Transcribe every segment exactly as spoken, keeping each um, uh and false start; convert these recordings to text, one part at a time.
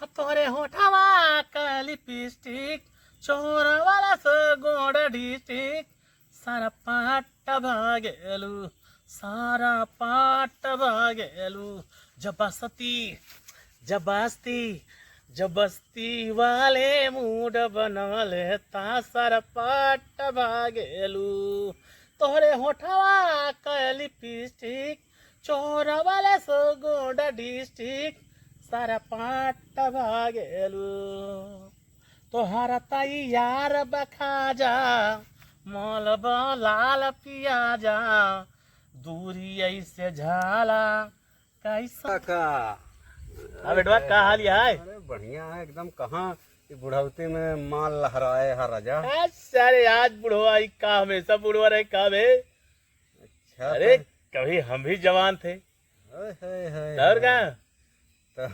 तोहरे होठवा क लिपस्टिक, चोरवलस गोंडा डिस्ट्रिक्ट, सारा पाट भागेलू, सारा पाट भागेलू। जब बस्ती, जब बस्ती, जब बस्ती वाले मूड बनवले ता सारा पाट भागेलू। तोहरे होठवा क लिपस्टिक, चोरवलस गोंडा डिस्ट्रिक्ट, सारा पाट भागेलू। तोहरा तैयार बखाजा, मलबा लाल पियाजा, दूरी ऐसे झाला, कैसा? का? हाँ बेटवा, का हाल है? अरे बढ़िया है एकदम। कहाँ ये बुढ़ौती में माल लहराए है राजा? अच्छा, अरे आज बुढ़वा ही का, हमेशा बुढ़वा रहे का बे? अच्छा, अरे तो कभी हम भी जवान थे। हाय, हाय, हाय, और हाय। का? तो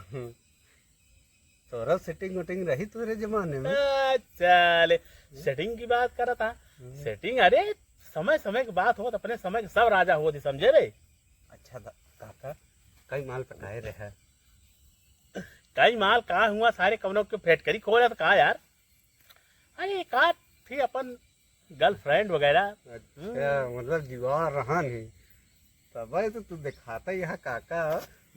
तोरा सेटिंग वेटिंग रही तोरे जमाने में? अच्छा, ले, हम्म। सेटिंग की बात करत हा। हम्म। सेटिंग, अरे समय समय की बात होत, अपने समय के सब राजा होत ही, समझे बे? अच्छा दा-, काका, कई माल पटाए रहे? कई माल का हुआ, सारे कवनो के फैक्ट्री खोलत का यार? अरे, एक आध थी अपन गर्लफ्रेंड वगैरह। अच्छा, हम्म। मतलब जुगाड़ रहन ही। तबे तो तू दिखाता यहाँ काका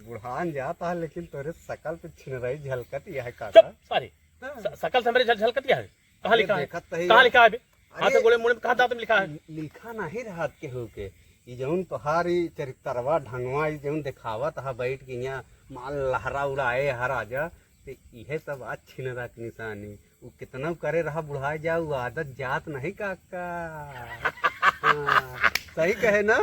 बुढ़ान जाता है, लेकिन तोरे शकल पे छिनराई झलकत यह है काका। चुप, सॉरी। हाँ। स-, शकल से हमरे झल-, झलकत यह है? कहाँ अरे लिखा है? देखत तो ही कहाँ है। लिखा है बे? हाथ से अरे, गोले मुड़े में कहाँ दांत में लिखा है? लिखा नहीं रहत केहू के। ई जौन तोहार ई चरित्रवा, ढंगवा, ई जौन देखावत हा बैठ के यहाँ माल लहरा उड़ाए हा राजा, ते इहे सब आज छिनरा के निशानी। उ कितना करे रहा बुढ़ाए जा, उ आदत जात नहीं काका। हाँ, सही कहे ना?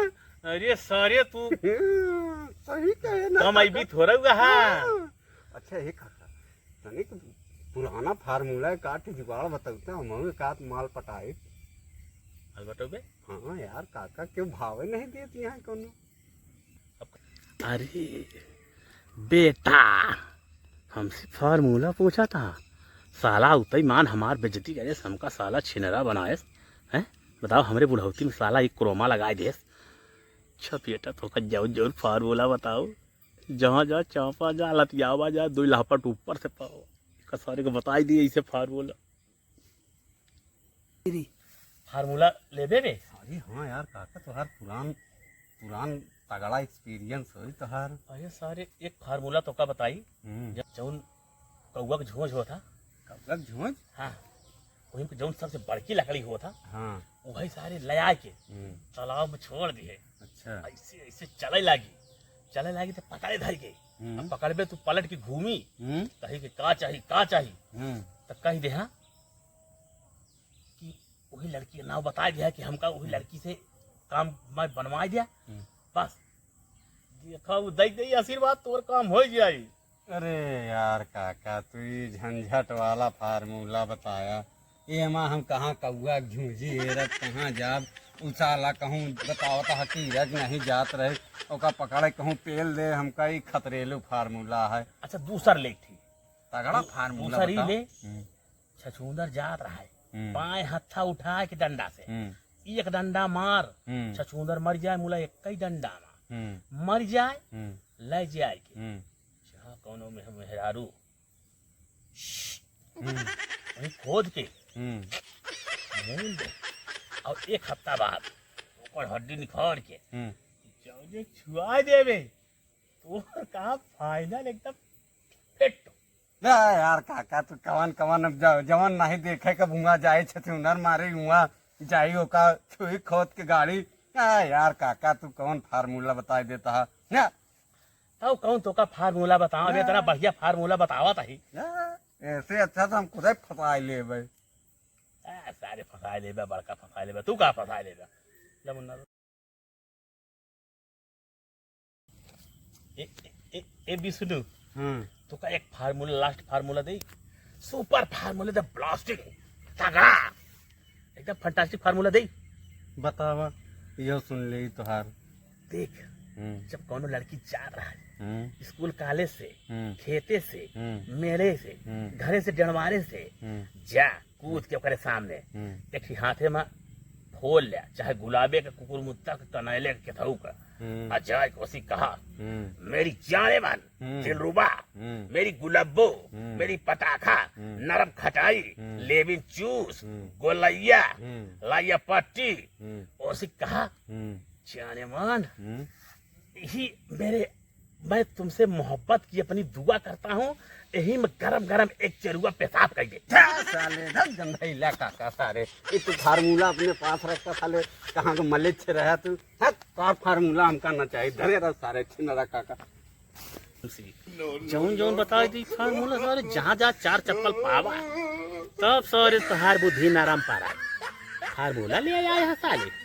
अरे सारे तू सही कहे ना कम आई काका? भी थोड़ा हुआ है। हाँ। अच्छा, हे काका, तनिक पुराना फार्मूला का ठे जुगाड़ बतौते, हमहू एक आध माल पटाई। माल पटौबे? हाँ यार, काका, क्यों भावे नहीं देत यहाँ कोनो? अरे बेटा, हमसे फार्मूला पूछा था, साला उतई मान हमार बेइज्जती करे, हमका साला छिनरा बनाएस, हैं? बताओ, हमरे बुढ़ौती में साला एक क्रोमा लगाए देस। अच्छा बेटा, तोका जौन जौन फार्मूला बताओ, जहाँ जा, चापा जा, लतियावा जा, दुई लहपट ऊपर से पाओ। का सारे को बताई दिए इसे फार्मूला। फार्मूला लेबे बे? अरे हाँ यार, काका तोहार पुरान, पुरान तगड़ा एक्सपीरियंस होई तोहार। अरे सारे, एक फार्मूला तोका बताई, हम्म। जब जौन कौआ के झोंझ होत हा। कौआ के झोंझ? हाँ, वही पे जौन सबसे बड़की लकड़ी होत हा, हाँ। वही सारे ले आके हम्म। तालाब में छोड़ दिए। अच्छा। ऐसे, ऐसे चले लागी, चले लागी तो पकड़े धर के। हम्म। अब पकड़बे तू पलट के घूमी, हम्म। कही के का चाही, का चाही? हम्म। तो कह दे हाँ कि वही लड़की का नाम बता दिया कि हमका वही लड़की से काम मैं बनवा दिया। हम्म। बस देखा, वो दे दे आशीर्वाद, तोर काम हो जाई। अरे यार काका, तू ई झंझट वाला फार्मूला बताया, एमा हम कहाँ कौआ के झूंझी हेरब, कहाँ जाब? उ साला कहूँ बतावत ह कि रग नहीं जात रहे, ओका पकड़े कहूँ पेल दे, हमका ई खतरेलू फार्मूला है। अच्छा, दूसर लेठी। तगड़ा दू-, फार्मूला दूसर ई बताओ। ले। हम्म। छछूंदर जात रहा है, हम्म। बाएं हत्था उठा के डंडा से, हम्म। एक डंडा मार, हम्म। छछूंदर मर जाए, मुला एक ही डंडा मार, हम्म। मर जाए, हम्म। ले जाए के। हम्म। जहाँ कौनो में मेहरारू हम्म। वहीं खोद के हम्म। मूंद दे, और एक हफ्ता बाद ओकर हड्डी निकाल के हम्म। जौने छुआ देवे, तो ओकर काम फाइनल एकदम फिट। ना यार काका, तू कवन कवन अब ज-, जवन नहीं देखे के हुआ जाए छछूंदर मारे हुआ जाई ओका छुई खोद के गाड़ी। ना यार काका, तू कवन फार्मूला बताई देता है ना? तब कौन तोका फार्मूला बतावा बे, इतना हाँ। बढ़िया फार्मूला बतावा ताही। हाँ, ऐसे अच्छा तो हम खुदे फंसाई लेबे। आ, सारे फंसाई लेबे, बड़का फंसाई लेबे, तू का फंसाई लेबे? ले मुन्ना। ए, ए, ए, ए विष्णु, हम्म। तोका एक फार्मूला, लास्ट फार्मूला दे, सुपर फार्मूला दे, ब्लास्टिंग, तगड़ा, एकदम फैंटास्टिक फार्मूला दे। बतावा, यो सुन ले तोहार। देख, हम्म। जब कौनो लड़की जात रहा है, हम्म। स्कूल कॉलेज से, हम्म। खेते से, हम्म। मेले से, हम्म। घरे से डंडवारे से, हम्म। जा, कूद के ओकरे सामने, हम्म। एक ही हाथे में फूल ले, चाहे गुलाबे के, कुकुरमुत्ता के, कनैले के, केथऊ का, हम्म। आ जाए के ओसी कहा, हम्म। मेरी जानेमन, हम्म। दिलरुबा, हम्म। मेरी गुलाबो, हम्म। मेरी पटाखा, हम्म। नरम खटाई, हम्म। लेबिन चूस, हम्म। गोलैया, हम्म। लाइया पट्टी, हम्म। ओसी कहा, हम्म। जानेमन, हम्म। यही मेरे, मैं तुमसे मोहब्बत की अपनी दुआ करता हूँ, यही में गरम गरम एक चरुआ पेशाब कर दे। जा साले, धत गंधैला काका सारे, ये तू फार्मूला अपने पास रखता साले, कहाँ का मलेच्छ रहा तू? हट, का फार्मूला हमका ना चाहिए, धरे रह सारे, छिनरा काका। जौन जौन बताए दी फार्मूला सारे, जहाँ जहाँ चार चप्पल पावा, तब सारे तोहार बुद्धि नरम पारा। फार्मूला ले आया है साले।